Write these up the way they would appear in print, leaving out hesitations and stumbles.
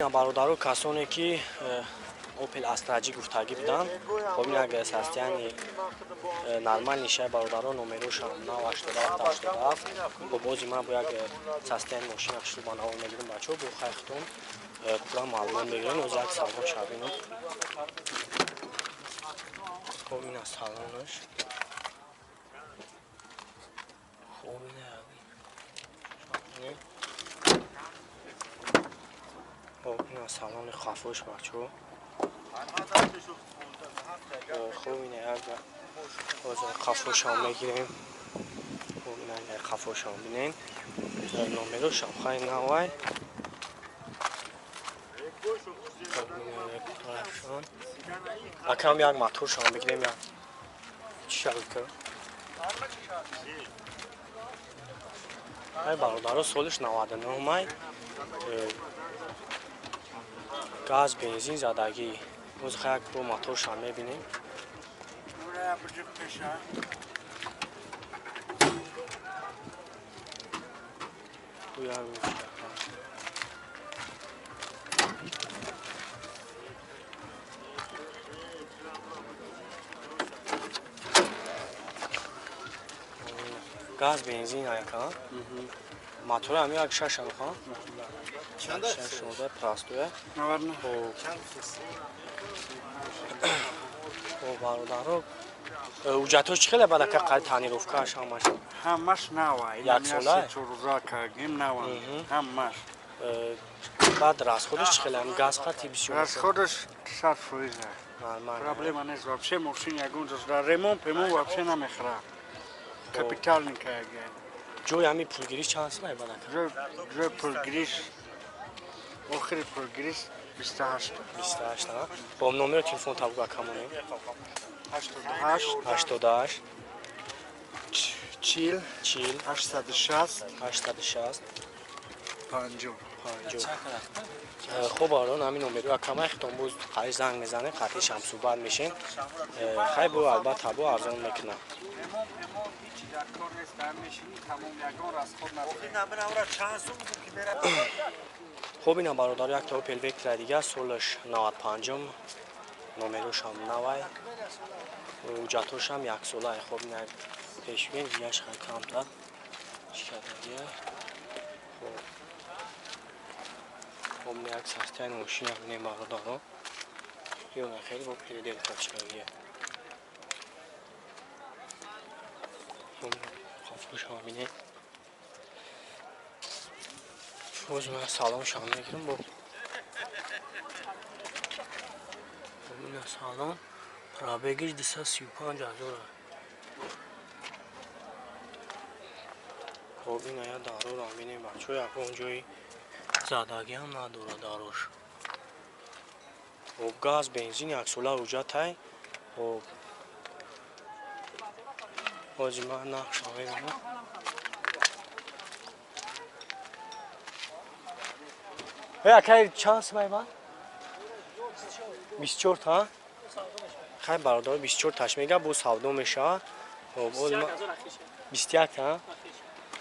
Ина бародаро, касоне ки Opel Astra G гуфтагӣ буданд, хоб ин як состояние нормальный шай бародаро, номерошам 987 87. Бо бози ман бо як состояние мошина хушрӯ ба навор мегирем бачаҳо, бо хайхтон пурра маълумот мегирем. Оз як салон шабинам. Хоб ина салонаш. Хоб ина хоб ина салони хафош бачаҳо. Хоб ина як ҳозир хафошам мегирем. Хоб ина як хафошам бинен. Номерошам хай навай. Акам як моторшам бигирем як. Чӣ шакл ка? Ай бародаро, солиш 99 май. Газ, бензин задагӣ. Боз хай як бо моторшам мебинем. Газ, бензин аяка. Мотор ҳам як шаш ха. Чанд шаш шуда простое. Наверное. О бародаро, уҷатош чӣ хеле баъд ака қай тонировкааш ҳамаш? Ҳамаш нава. Як сола? Чоруза кардем нава. Ҳамаш. Баъд расходаш чӣ хеле? Газ қати бисёр. Расходаш 100%. Нормально. Проблема нест вообще, мошин ягон ҷош дар ремонт пемон вообще намехӯрад. Капитальный кардем. Ҷои ҳами пулгириш чанд сомай баъд ака? Ҷои пулгириш, охири пулгириш 28. 28 ҳа? Бо номери телефон табуга камонем. 88 88 40 40 860 860 50 50. Хуб бародарон, ҳамин номеро акамай хитон боз қари занг мезанем, қатъи шам суҳбат мешем. Хай бо албатта бо арзон мекунам. Хуб ина бародаро, якта Opel Vectra дига, солаш 95-м, номерошам навай, ҳуҷҷатошам яксола. Хуб ина пешбин дигаш хай камтар шикардагия. Хуб ина як состояние мошина бинем бародаро. Ёна хеле бо переделка шикардагия. Хафушам бинем. Боз ман салон шам мегирам бо. Ина салон пробегиш 235 ҳазор. Хоб ина я дарорам бинем бачаҳо, ягон ҷои задагиам надорад дарош. Хоб газ, бензин яксола ҳуҷҷатай. Хоб ҳозир ман нақшам мебинам. Акай чанд сомай бад? 24 та? Хай бародаро, 24 таш мега, бо савдо мешавад. Хоб 21 та?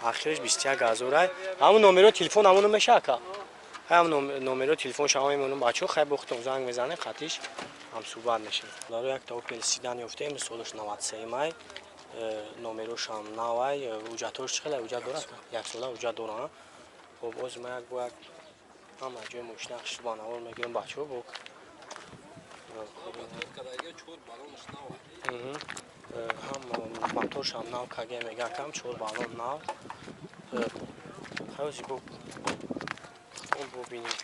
Ахириш 21 ҳазорай. Ҳамун номеро телефон ҳамоно меша ака? Хай ҳамун номеро телефон шава мемонам бачаҳо, хай бо худтон занг мезанем, қатиш ҳам суҳбат мешавем. Бародаро, якта Opel седан ёфтем, солаш 93 май. Номерошам навай, ҳуҷҷатош чӣ хеле ҳуҷҷат дорад? Як сола ҳуҷҷат дорад. Хоб боз ман як бо як ҳама ҷои мошина хушрӯ ба навор мегирам бачаҳо бо. Ҳам моторшам нав каге мега кам 4 баллон нав. Ҳози бо бубинем.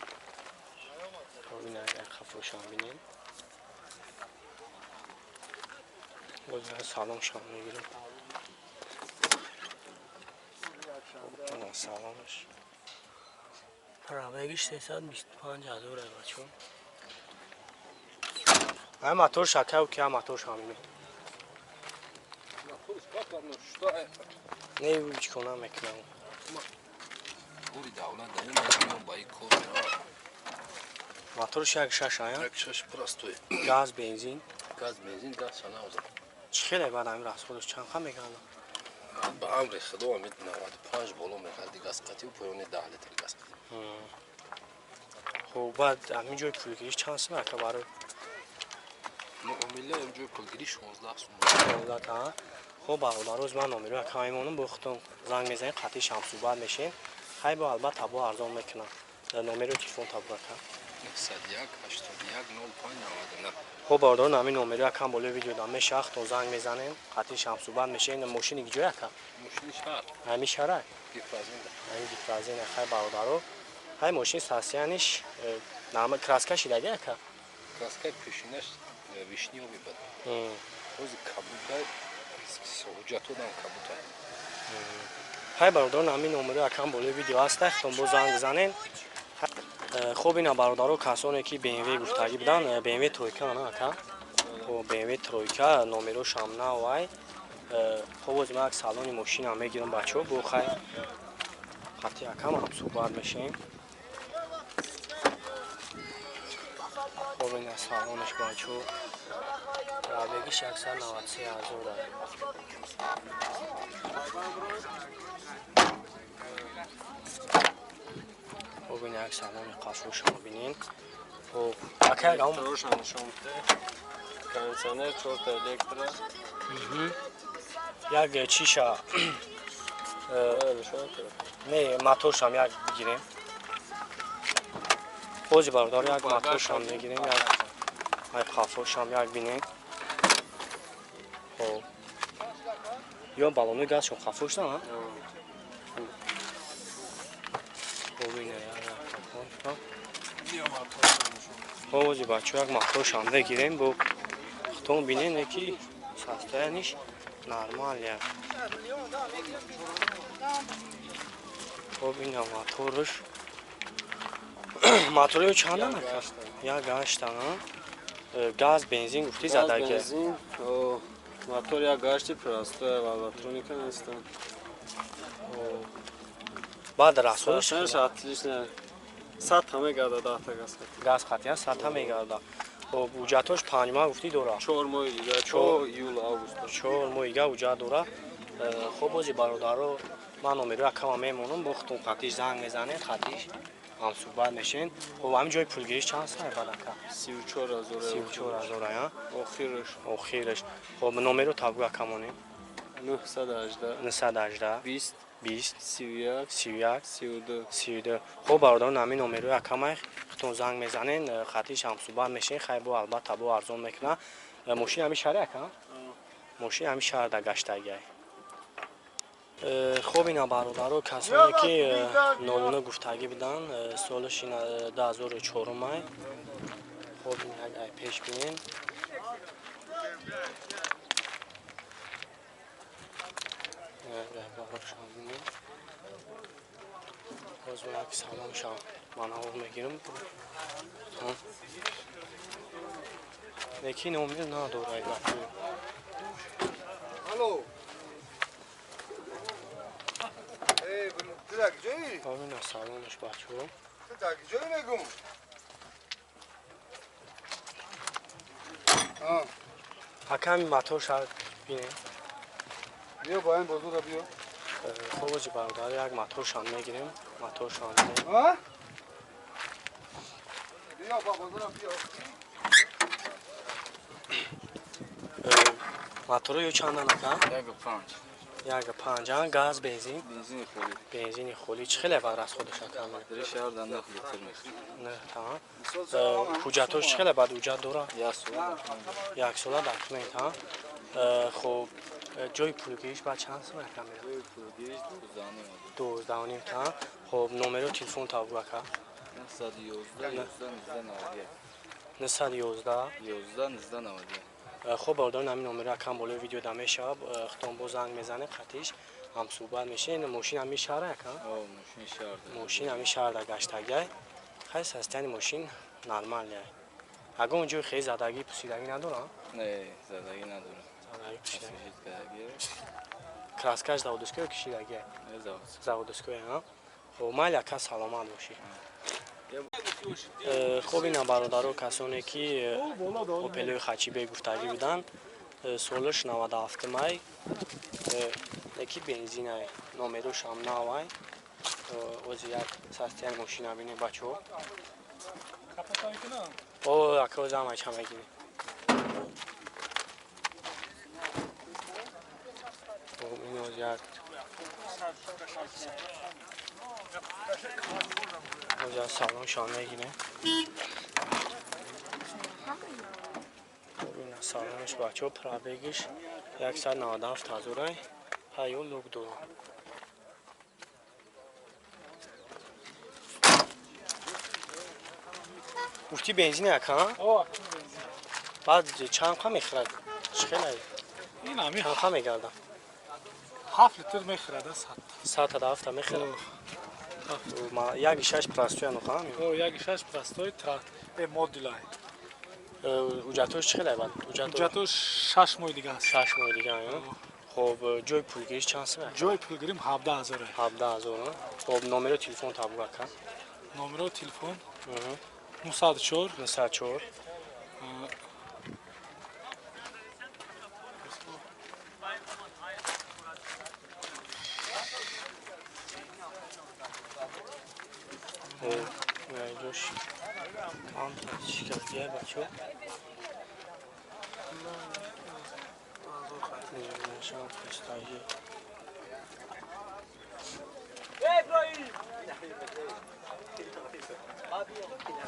Бубинем агар хафошам бинем. Боз саломшам мегирам. Саломаш. Пробегиш 325 ҳазор бачаҳо. Ай мотор шакаю ки мотор шам Не чикор намекунам. Пули давлат дар ин меоям ба ин кор меравад. Моторш як шаш ая? Як шаш простой. Газ, бензин? Газ, бензин, газ шанавза. Чӣ хеле баъд ҳамин расходаш чанд қа мекардам? Ба амри худо ҳамин 95 боло мекарди газ қатӣ поёни 10 литр газ қатӣ. Хоб, баъд ҳамин ҷои пулгириш чанд сум ака барои? Муомила ин ҷои пулгирӣ 16 сум. 16 та. Хоб, бародар, рӯз ман номеро ака мемонам, бо худтон занг мезанед, қатъи шамсӯҳбат мешем. Хай, бо албатта бо арзон мекунам. Номеро телефон табур ака. 901 81 05 99. Хоб, бародарон, ҳамин номеро акам болои видео дам мешавад, худтон занг мезанем, қатъи шамсӯҳбат мешем. Мошини ҷой ака? Мошини шаҳр. Ҳамин шаҳра? Гипразинда. Ҳамин гипразина. Хай, бародаро, хай, мошин состояниш нама краска шидаги ака? Краскаи пешинаш вишнёвый буд. Ҳозир кабутай, ҳуҷҷатодам кабутай. Хай, бародарон, ҳамин номеро акам болои видео ҳаста, худтон боз занг бизанем. Хоб, ина бародаро, касоне ки BMW гуфтагӣ буданд, BMW тройка на ака? Хоб, BMW тройка, номерошам навай. Хоб, боз ман як салони мошинам мегирам, бачаҳо, бо хай хати акам ҳам суҳбат мешем. Хоб, ина салонаш, бачаҳо, пробегиш 193 ҳазор. Хоб, ина як салони қафошро бинен. Хоб, ака, як Рошан нишон бите. Кондиционер, чорта электро. Як чиша Нишон бите. Не, моторшам як бигирем. Бози бародар, як моторшам мегирем, як ай қафошам як бинем. Хоб, ё баллони газшон қафош на? Хоб, ина як қафош. Хоб, бози бачаҳо, як моторшам мегирем, бо худтон бинем, ки состояниш нормалия. Хоб, ина моторш. Мотори чанда нака? Як гаштан. Газ, бензин гуфти задаги. Бензин, мотор як гашти простой, валватроника нест. Баъд расходаш? Состояниш отлично. Сад мегарда даҳта газ хати. Газ хати садта мегарда. Хоб, ҳуҷҷатош 5 моҳ гуфтӣ дора? 4 моҳи дига, чор июл, август. 4 моҳ дига ҳуҷҷат дора. Хоб, бози бародаро, ман номеро акама мемонам, бо худтон хатиш занг мезанед, хатиш ҳамсӯҳбат мешен. Хоб, ҳамин ҷои пулгириш чанд сай баъд ака? 34 ҳазор. 34 ҳазор, а? Охираш. Охираш. Хоб, номеро табгӯ акамонем. 918. 918. 20. 20. 31. 31. 32. 32. Хоб, бародарон, ҳамин номерои акамай худтон занг мезанен, хатиш ҳамсӯҳбат мешен. Хай, бо албатта бо арзон мекуна. Мошин ҳамин шаҳре ака? Мошин ҳамин шаҳрда гаштагиай. Хоб, ина бародаро, касоне ки нолуно гуфтагӣ буданд, солаш ина 2004-май. Хоб, ин як ай пеш бинен. Раҳбарошам бинен. Боз ман як салоншам манавор мегирам. Лекин номер надорад бачо. Алло. Эй, ту дар куҷоӣ? Хоб, ина салонаш, бачаҳо. Ту дар куҷоӣ мегум? Аками мотор шар бинем. Биё ба ин бозора биё. Хоб, ози бародар, як моторшам мегирем, моторшам бинем. А? Биё ба бозора биё. Моторо ё чандан ака? 1,5. 1,5, а? Газ, бензин? Бензини холӣ. Бензини холӣ. Чӣ хеле баъд расходаш ака? Дари шаҳр да 9 литр мехӯрад. Не, та. Ҳуҷҷатош чӣ хеле баъд ҳуҷҷат дора? Як сола. Як сола документ, а? Хоб, ҷои пулгириш баъд чанд сум ака мера? Ҷои пулгириш 12,5. 12,5 та. Хоб, номеро телефон табгӯ ака. 911 11 19 91. 911. 11 19 91. Хоб, бародарон, ҳамин номеро акам болои видео да мешавад, худтон боз занг мезанед, хатиш ҳамсӯҳбат мешед. Мошин ҳамин шаҳра ака? Мошини шаҳр. Мошин ҳамин шаҳрда гаштагиай. Хай, состояни мошин нормалия. Ягон ҷои хеле задагӣ, пусидагӣ надора? Не, задагӣ надорад. Задагӣ, пусидагӣ. Освежить кардагӣ. Краскаш заводской ё кишидагия? Не, заводской. Заводской, а? Хоб, майли ака, саломат бошӣ. Хоб, ина бародаро, касоне ки опелои хачибе гуфтагӣ буданд, солаш 97 май, яки бензинай, номерошам навай. Ози як состояни мошина бинед, бачаҳо. О, ака зам ча мегирем. Хоб, ин оз як. Оз салон шон мегирем. Хоб, ин салонаш бачаҳо пробегиш 197 ҳазорай. Ҳаё лук дорам. Гуфти бензин ака? Баъд чанд қа мехӯрад? Чӣ хелай? Ин ами Чанд қа мегардам? 7 литр мехӯрад, сад. Сад ҳафта мехӯрад. Як шаш простой анухам? О, як шаш простой трак, модулай. Ҳуҷҷатош чӣ хелай баъд? Ҳуҷҷатош 6 моҳи дига аст. 6 моҳи дига, хоб, ҷои пулгириш чанд сум? Ҷои пулгирим 17 ҳазор. 17 ҳазор. Хоб, номеро телефон табуг ака? Номеро телефон 904 904 ҷош кам шикастия бачо.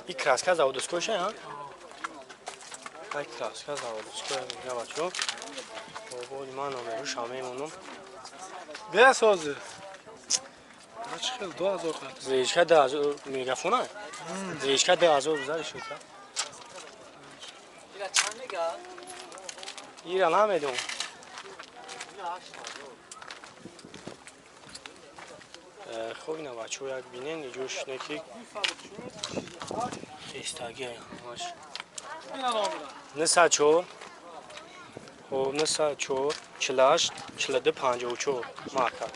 И краска заводской ша, а? Ай краска заводской, мега бачо. Бобо, ман номеру шамемонум. Бес ҳозир. Чӣ хел 2000 қат. Зечка 2000 мегафона? Зечка 2000 гузари шуд. Ира чанд мега? Ира намедонам. Хоб, ина бачаҳо як бинен, иҷош не ки хестагия ҳамаш. 904 хоб, 904 48 42 54 марка.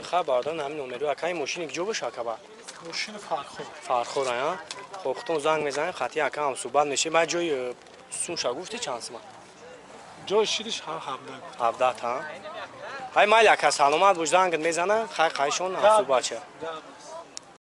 Хай бародар, ҳамин номеру ака. Ин мошини киҷо боша ака ба? Мошини Фархор. Фархор, а? Хоб, худтон занг мезанем, хати ака ҳам суҳбат мешем. Баъд ҷои сумша гуфти чанд сума? Ҷои шидиш ҳам 17. 17 та. Ҳай майли ака, саломат бош, зангат мезана, хай қайшон ҳам суҳбат ша.